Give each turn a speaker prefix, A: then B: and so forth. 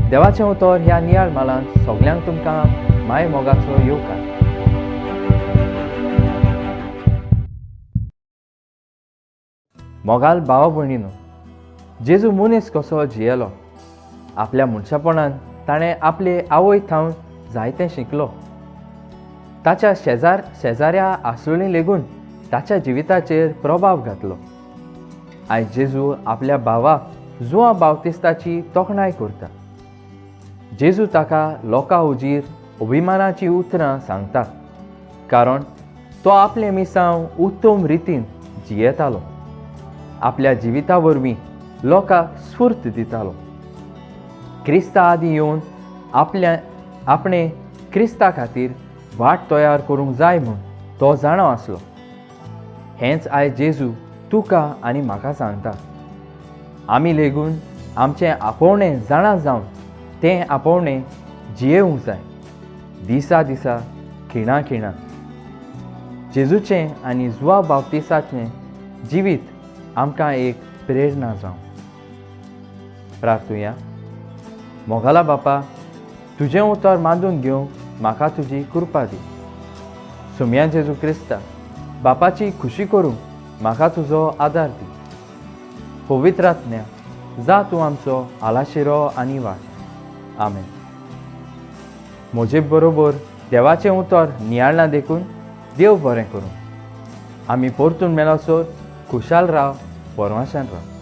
A: देवाचें उतर ह्या नियाळ मालांत सगल्यांक तुमकां माय मोगाचो येवकार. मोगाल भावा भयणीनो, जेजू मनीस कसो जियेलो. आपल्या मनशापणान ताणें आपले आवय थावन जायतें शिकलो. ताच्या शेजार शेजाऱ्या आसलोलीं लेगून ताच्या जिविताचेर प्रभाव घातलो. आयज जेजू आपल्या भावा जुआ बावतिस्ताची तोखणाय करता. जेजू ताका लोकां हुजीर अभिमानाची उतरां सांगता, कारण तो आपलें मिसांव उत्तम रितीन जियेतालो. आपल्या जिविता वरवीं लोकांक स्फूर्त दितालो. क्रिस्ता आदीं येवन आपल्या आपणें क्रिस्ता खातीर वाट तयार करूंक जाय म्हूण तो जाणो आसलो. हेंच आयज जेजू तुका आनी म्हाका सांगता. आमी लेगून आमचें आपोवणें जाणा जावन तें आपोवणें जियेवंक जाय, दिसा दिसा, खिणा खिणा. जेजूचें आनी जुआ बाप्तिसाचें जिवीत आमकां एक प्रेरणा जावं. प्रार्थुया. मोगाला बापा, तुजें उतर मांदून घेवंक म्हाका तुजी कृपा दी. सुमया जेजू क्रिस्ता, बापाची खुशी करूंक म्हाका तुजो आदार दी. पवित्र आत्म्या, जा तूं आमचो आलाशिरो आनी वाट. आमेन. म्हजे बरोबर देवाचें उतर नियाळना देखून देव बरें करूं. आमी परतून मेळसर खुशाल राव, परमाशान राव.